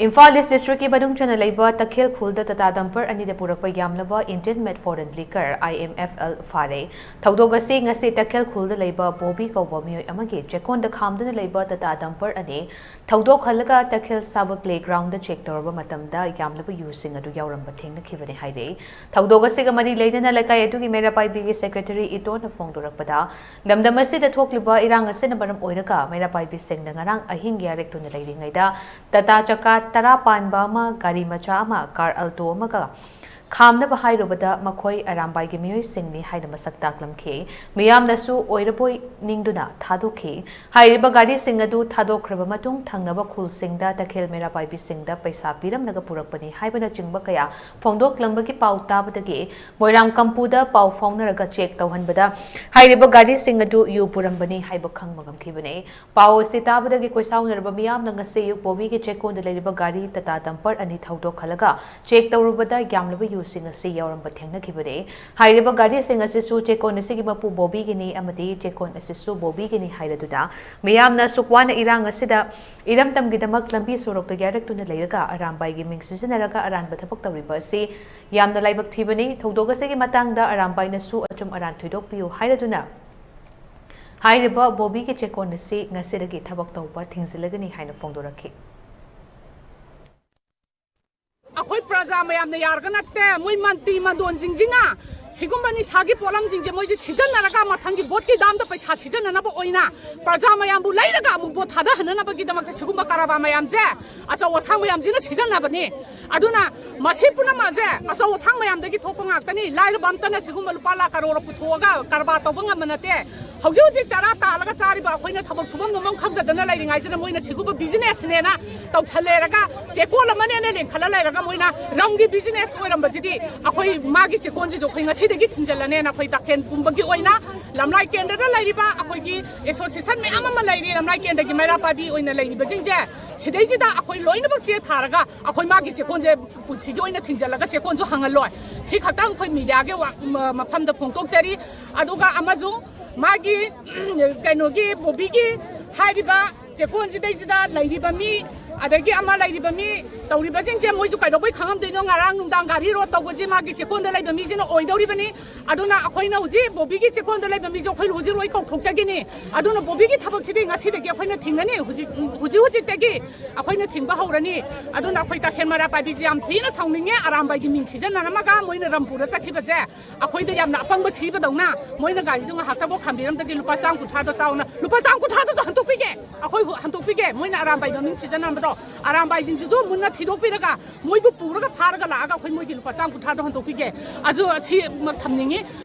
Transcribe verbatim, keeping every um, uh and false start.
ꯏꯝꯐꯥꯜ ꯏꯁ ꯗꯤꯁꯇ꯭ꯔꯤꯛꯀꯤ ꯃꯅꯨꯡ ꯆꯟꯅ ꯂꯩꯕ ꯇꯈꯦꯜ ꯈꯨꯜꯗ ꯇꯥꯇꯥ ꯗꯝꯄꯔ ꯑꯅꯤꯗ ꯄꯨꯔꯛꯄ ꯌꯥꯝꯂꯕ Indian Made Foreign Liquor, I M F L, ꯐꯥꯔꯦ꯫ ꯊꯧꯗꯣꯛ ꯑꯁꯤ ꯉꯁꯤ ꯇꯈꯦꯜ ꯈꯨꯜꯗ ꯂꯩꯕ ꯕꯣꯕꯤ ꯀꯧꯕ ꯃꯤꯑꯣꯏ ꯑꯃꯒꯤ ꯆꯦꯛꯀꯣꯟꯗ ꯈꯥꯝꯗꯨꯅ ꯂꯩꯕ ꯇꯥꯇꯥ ꯗꯝꯄꯔ ꯑꯅꯤ ꯊꯧꯗꯣꯛꯍꯜꯂꯒ ꯇꯈꯦꯜ ꯁꯥꯕ ꯄ꯭ꯂꯦꯒ꯭ꯔꯥꯎꯟꯗ ꯆꯦꯛ ꯇꯧꯔꯕ ꯃꯇꯝꯗ ꯌꯥꯝꯂꯕ ꯌꯨꯁꯤꯡ ꯑꯗꯨ ꯌꯥꯎꯔꯝꯕ ꯊꯦꯡꯅꯈꯤꯕꯅꯤ ꯍꯥꯏꯔꯤ꯫ ꯊꯧꯗꯣꯛ ꯑꯁꯤꯒ ꯃꯔꯤ ꯂꯩꯅꯅ ꯂꯩꯀꯥꯏ ꯑꯗꯨꯒꯤ ꯃꯩꯔꯥ ꯄꯥꯏꯕꯤꯒꯤ ꯁꯦꯀ꯭ꯔꯦꯇꯔꯤ ꯏꯇꯣꯟꯅ ꯐꯣꯡꯗꯣꯔꯛꯄꯗ, ꯂꯝꯗꯝ ꯑꯁꯤꯗ ꯊꯣꯛꯂꯤꯕ ꯏꯔꯥꯡ ꯑꯁꯤꯅ ꯃꯔꯝ ꯑꯣꯏꯔꯒ ꯃꯩꯔꯥ ꯄꯥꯏꯕꯤꯁꯤꯡꯅ ꯉꯔꯥꯡ ꯑꯍꯤꯡ ꯌꯥꯔꯦꯛꯇꯨꯅ ꯂꯩꯔꯤꯉꯩꯗ ꯇꯥꯇꯥ ꯆꯀꯥ ꯇꯔꯥ ꯄꯥꯟꯕ ꯑꯃ, ꯒꯥꯔꯤ ꯃꯆꯥ ꯑꯃ, ꯀꯥꯔ ꯑꯜꯇꯣ ꯑꯃꯒ ꯈꯥꯝꯅꯕ ꯍꯥꯏꯔꯨꯕꯗ ꯃꯈꯣꯏ ꯑꯔꯥꯝꯕꯥꯏꯒꯤ ꯃꯤꯑꯣꯏꯁꯤꯡꯅꯤ ꯍꯥꯏꯅ ꯃꯁꯛ ꯇꯥꯛꯂꯝꯈꯤ꯫ ꯃꯤꯌꯥꯝꯅꯁꯨ ꯑꯣꯏꯔꯕꯣꯏ ꯅꯤꯡꯗꯨꯅ ꯊꯥꯗꯣꯛꯈꯤ꯫ ꯍꯥꯏꯔꯤꯕ ꯒꯥꯔꯤꯁꯤꯡ ꯑꯗꯨ ꯊꯥꯗꯣꯛꯈ꯭ꯔꯕ ꯃꯇꯨꯡ ꯊꯪꯅꯕ ꯈꯨꯜꯁꯤꯡꯗ ꯇꯈꯦꯜ ꯃꯩꯔꯥ ꯄꯥꯏꯕꯤꯁꯤꯡꯗ ꯄꯩꯁꯥ ꯄꯤꯔꯝꯂꯒ ꯄꯨꯔꯛꯄꯅꯤ ꯍꯥꯏꯕꯅꯆꯤꯡꯕ ꯀꯌꯥ ꯐꯣꯡꯗꯣꯛꯂꯝꯕꯒꯤ ꯄꯥꯎ ꯇꯥꯕꯗꯒꯤ ꯃꯣꯏꯔꯥꯡ ꯀꯝꯄꯨꯗ ꯄꯥꯎ ꯐꯥꯎꯅꯔꯒ ꯆꯦꯛ ꯇꯧꯍꯟꯕꯗ ꯍꯥꯏꯔꯤꯕ ꯒꯥꯔꯤꯁꯤꯡ ꯑꯗꯨ ꯌꯨ ꯄꯨꯔꯝꯕꯅꯤ ꯍꯥꯏꯕ ꯈꯪꯕ ꯉꯝꯈꯤꯕꯅꯤ꯫ ꯄꯥꯎ ꯑꯁꯤ ꯇꯥꯕꯗꯒꯤ ꯀꯣꯏꯁꯥꯎꯅꯔꯕ ꯃꯤꯌꯥꯝꯅ ꯉꯁꯤ ꯑꯌꯨꯛ ꯕꯣꯕꯤꯒꯤ ꯆꯦꯛꯀꯣꯟꯗ ꯂꯩꯔꯤꯕ ꯒꯥꯔꯤ ꯇꯥꯇꯥ ꯗꯝꯄꯔ ꯑꯅꯤ ꯊꯧꯗꯣꯛꯍꯜꯂꯒ ꯆꯦꯛ ꯇꯧꯔꯨꯕꯗ ꯌꯥꯝꯂꯕ ꯌꯨꯁꯤꯡ ꯑꯁꯤ ꯌꯥꯎꯔꯝꯕ ꯊꯦꯡꯅꯈꯤꯕꯅꯤ꯫ ꯍꯥꯏꯔꯤꯕ ꯒꯥꯔꯤꯁꯤꯡ ꯑꯁꯤꯁꯨ ꯆꯦꯛꯀꯣꯟ ꯑꯁꯤꯒꯤ ꯃꯄꯨ ꯕꯣꯕꯤꯒꯤꯅꯤ ꯑꯃꯗꯤ ꯆꯦꯛꯀꯣꯟ ꯑꯁꯤꯁꯨ ꯕꯣꯕꯤꯒꯤꯅꯤ ꯍꯥꯏꯔꯗꯨꯅ ꯃꯤꯌꯥꯝꯅ ꯑꯁꯨꯛ ꯋꯥꯅ ꯏꯔꯥꯡ ꯑꯁꯤꯗ ꯏꯔꯝꯗꯝꯒꯤꯗꯃꯛ ꯂꯝꯕꯤ ꯁꯣꯔꯣꯛꯇ ꯌꯥꯔꯛꯇꯨꯅ ꯂꯩꯔꯒ ꯑꯔꯥꯝꯕꯥꯏꯒꯤ ꯃꯤꯡ ꯁꯤꯖꯤꯟꯅꯔꯒ ꯑꯔꯥꯟꯕ ꯊꯕꯛ ꯇꯧꯔꯤꯕ ꯑꯁꯤ ꯌꯥꯝꯅ ꯂꯥꯏꯕꯛ ꯊꯤꯕꯅꯤ꯫ ꯊꯧꯗꯣꯛ ꯑꯁꯤꯒꯤ ꯃꯇꯥꯡꯗ ꯑꯔꯥꯝꯕꯥꯏꯅꯁꯨ ꯑꯆꯨꯝ ꯑꯔꯥꯟ ꯊꯣꯏꯗꯣꯛꯄꯤꯌꯨ ꯍꯥꯏꯔꯗꯨꯅ ꯍꯥꯏꯔꯤꯕ ꯕꯣꯕꯤꯒꯤ ꯆꯦꯛꯀꯣꯟ ꯑꯁꯤ ꯉꯁꯤꯗꯒꯤ ꯊꯕꯛ ꯇꯧꯕ ꯊꯤꯡꯖꯤꯜꯂꯒꯅꯤ ꯍꯥꯏꯅ ꯐꯣꯡꯗꯣꯔꯛꯈꯤ꯫ ꯑꯩꯈꯣꯏ ꯄ꯭ꯔꯖꯥ ꯃꯌꯥꯝꯅ ꯌꯥꯔꯒ ꯅꯠꯇꯦ, ꯃꯣꯏ ꯃꯟꯇ꯭ꯔꯤ ꯃꯟꯗꯣꯟꯁꯤꯡꯁꯤꯅ ꯁꯤꯒꯨꯝꯕ ꯅꯤꯁꯥꯒꯤ ꯄꯣꯠꯂꯝꯁꯤꯡꯁꯦ ꯃꯣꯏꯗꯤ ꯁꯤꯖꯤꯟꯅꯔꯒ ꯃꯊꯪꯒꯤ ꯚꯣꯠꯀꯤ ꯗꯥꯝꯗ ꯄꯩꯁꯥ ꯁꯤꯖꯤꯟꯅꯅꯕ ꯑꯣꯏꯅ ꯄ꯭ꯔꯖꯥ ꯃꯌꯥꯝꯕꯨ ꯂꯩꯔꯒ ꯑꯃꯨꯛ ꯚꯣꯠ ꯊꯥꯗꯍꯟꯅꯅꯕꯒꯤꯗꯃꯛꯇ ꯁꯤꯒꯨꯝꯕ ꯀꯔꯕꯥꯔ ꯃꯌꯥꯝꯁꯦ ꯑꯆꯧ ꯑꯁꯥꯡ ꯃꯌꯥꯝꯁꯤꯅ ꯁꯤꯖꯤꯟꯅꯕꯅꯤ꯫ ꯑꯗꯨꯅ ꯃꯁꯤ ꯄꯨꯝꯅꯃꯛꯁꯦ ꯑꯆꯧ ꯑꯁꯥꯡ ꯃꯌꯥꯝꯗꯒꯤ ꯊꯣꯛꯄ ꯉꯥꯛꯇꯅꯤ꯫ ꯂꯥꯏꯔꯕ ꯑꯝꯇꯅ ꯁꯤꯒꯨꯝꯕ ꯂꯨꯄꯥ ꯂꯥꯈ ꯀꯔꯣꯔ ꯄꯨꯊꯣꯛꯑꯒ ꯀꯔꯕꯥꯔ ꯇꯧꯕ ꯉꯝꯕ ꯅꯠꯇꯦ꯫ ꯍꯧꯖꯤꯛ ꯍꯧꯖꯤꯛ ꯆꯔꯥ ꯇꯥꯜꯂꯒ ꯆꯥꯔꯤꯕ ꯑꯩꯈꯣꯏꯅ ꯊꯕꯛ ꯁꯨꯐꯝ ꯅꯣꯝꯐꯝ ꯈꯪꯗꯗꯅ ꯂꯩꯔꯤꯉꯩꯁꯤꯗ ꯃꯣꯏꯅ ꯁꯤꯒꯨꯝꯕ ꯕꯤꯖꯤꯅꯦꯁꯅꯦꯅ ꯇꯧꯁꯜꯂꯦꯔꯒ ꯆꯦꯛꯀꯣꯜ ꯑꯃꯅꯦꯅ ꯂꯤꯡꯈꯠꯂ ꯂꯩꯔꯒ ꯃꯣꯏꯅ ꯔꯝꯒꯤ ꯕꯤꯖꯤꯅꯦꯁ ꯑꯣꯏꯔꯝꯕꯁꯤꯗꯤ ꯑꯩꯈꯣꯏ ꯃꯥꯒꯤ ꯆꯦꯛꯀꯣꯟꯁꯤꯁꯨ ꯑꯩꯈꯣꯏ ꯉꯁꯤꯗꯒꯤ ꯊꯤꯡꯖꯤꯜꯂꯅꯦꯅ ꯑꯩꯈꯣꯏ ꯇꯈꯦꯜ ꯄꯨꯝꯕꯒꯤ ꯑꯣꯏꯅ ꯂꯝꯂꯥꯏ ꯀꯦꯟꯗ꯭ꯔꯗ ꯂꯩꯔꯤꯕ ꯑꯩꯈꯣꯏꯒꯤ ꯑꯦꯁꯣꯁꯤꯌꯦꯁꯟ ꯃꯌꯥꯝ ꯑꯃ ꯂꯩꯔꯤ, ꯂꯝꯂꯥꯏ ꯀꯦꯟꯗ꯭ꯔꯒꯤ ꯃꯩꯔꯥ ꯄꯥꯏꯕꯤ ꯑꯣꯏꯅ ꯂꯩꯔꯤꯕꯁꯤꯡꯁꯦ ꯁꯤꯗꯩꯁꯤꯗ ꯑꯩꯈꯣꯏ ꯂꯣꯏꯅꯃꯛ ꯆꯦ ꯊꯥꯔꯒ ꯑꯩꯈꯣꯏ ꯃꯥꯒꯤ ꯆꯦꯛꯀꯣꯟꯁꯦ ꯄꯨꯟꯁꯤꯒꯤ ꯑꯣꯏꯅ ꯊꯤꯡꯖꯤꯜꯂꯒ ꯆꯦꯛꯀꯣꯟꯁꯨ ꯍꯪꯍꯜꯂꯣꯏ꯫ ꯁꯤ ꯈꯛꯇꯪ ꯑꯩꯈꯣꯏ ꯃꯤꯗꯤꯌꯥꯒꯤ ꯋꯥ-, ꯃ-, ꯃꯐꯝꯗ ꯐꯣꯡꯗꯣꯛꯆꯔꯤ꯫ ꯑꯗꯨꯒ ꯑꯃꯁꯨꯡ ꯃꯥꯒꯤ, ꯎꯝ, ꯀꯩꯅꯣꯒꯤ ꯕꯣꯕꯤꯒꯤ ꯍꯥꯏꯔꯤꯕ ꯆꯦꯛꯀꯣꯟꯁꯤꯗꯩꯁꯤꯗ ꯂꯩꯔꯤꯕ ꯃꯤ, ꯑꯗꯒꯤ ꯑꯃ ꯂꯩꯔꯤꯕ ꯃꯤ, ꯇꯧꯔꯤꯕꯁꯤꯡꯁꯦ ꯃꯣꯏꯁꯨ ꯀꯩꯗꯧꯕꯩ ꯈꯪꯉꯝꯗꯣꯏꯅꯣ? ꯉꯔꯥꯡ ꯅꯨꯡꯗꯥꯡ ꯒꯥꯔꯤ ꯔꯣꯗ ꯇꯧꯕꯁꯦ ꯃꯥꯒꯤ ꯆꯦꯛꯀꯣꯟꯗ ꯂꯩꯕ ꯃꯤꯁꯤꯅ ꯑꯣꯏꯗꯧꯔꯤꯕꯅꯤ꯫ ꯑꯗꯨꯅ ꯑꯩꯈꯣꯏꯅ ꯍꯧꯖꯤꯛ ꯕꯣꯕꯤꯒꯤ ꯆꯦꯛꯀꯣꯟꯗ ꯂꯩꯕ ꯃꯤꯁꯦ ꯑꯩꯈꯣꯏ ꯍꯧꯖꯤꯛ ꯂꯣꯏ ꯀꯧꯊꯣꯛꯆꯈꯤꯅꯤ꯫ ꯑꯗꯨꯅ ꯕꯣꯕꯤꯒꯤ ꯊꯕꯛꯁꯤꯗꯤ ꯉꯁꯤꯗꯒꯤ ꯑꯩꯈꯣꯏꯅ ꯊꯤꯡꯒꯅꯤ꯫ ꯍꯧꯖꯤꯛ, ꯍꯧꯖꯤꯛ ꯍꯧꯖꯤꯛꯇꯒꯤ ꯑꯩꯈꯣꯏꯅ ꯊꯤꯡꯕ ꯍꯧꯔꯅꯤ꯫ ꯑꯗꯨꯅ ꯑꯩꯈꯣꯏ ꯇꯈꯦꯜ ꯃꯔꯥ ꯄꯥꯏꯕꯤꯁꯦ ꯌꯥꯝ ꯊꯤꯅ ꯁꯥꯎꯅꯤꯡꯉꯦ꯫ ꯑꯔꯥꯝꯕꯥꯏꯒꯤ ꯃꯤꯡ ꯁꯤꯖꯤꯟꯅꯔꯝꯃꯒ ꯃꯣꯏꯅ ꯔꯝꯄꯨꯔꯗ ꯆꯠꯈꯤꯕꯁꯦ ꯑꯩꯈꯣꯏꯗ ꯌꯥꯝꯅ ꯑꯄꯪꯕ ꯁꯤꯕꯗꯧꯅ꯫ ꯃꯣꯏꯅ ꯒꯥꯔꯤꯗꯣ ꯉꯥꯏꯍꯥꯛꯇꯐꯥꯎ ꯈꯥꯝꯕꯤꯔꯝꯗꯒꯦ꯫ ꯂꯨꯄꯥ ꯆꯥꯝ ꯀꯨꯟꯊ꯭ꯔꯥꯗꯣ ꯆꯥꯎꯅ, ꯂꯨꯄꯥ ꯆꯥꯝ ꯀꯨꯟꯊ꯭ꯔꯥꯗꯨꯁꯨ ꯍꯟꯗꯣꯛꯄꯤꯒꯦ꯫ ꯑꯩꯈꯣꯏ ꯍꯨ-, ꯍꯟꯗꯣꯛꯄꯤꯒꯦ꯫ ꯃꯣꯏꯅ ꯑꯔꯥꯝꯕꯥꯏ ꯃꯃꯤꯡ ꯁꯤꯖꯤꯟꯅꯔꯝꯕꯗꯣ, ꯑꯔꯥꯝꯕꯥꯏꯁꯤꯡꯁꯤꯁꯨ ꯃꯨꯟꯅ ꯊꯤꯗꯣꯛꯄꯤꯔꯒ ꯃꯣꯏꯕꯨ ꯄꯨꯔꯒ ꯐꯥꯔꯒ ꯂꯥꯛꯑꯒ ꯑꯩꯈꯣꯏ ꯃꯣꯏꯒꯤ ꯂꯨꯄꯥ ꯆꯥꯝ ꯀꯨꯟꯊ꯭ꯔꯥꯗꯣ ꯍꯟꯗꯣꯛꯄꯤꯒꯦ꯫ ꯑꯗꯨ ꯑꯁꯤ ꯊꯝꯅꯤꯡꯉꯤ꯫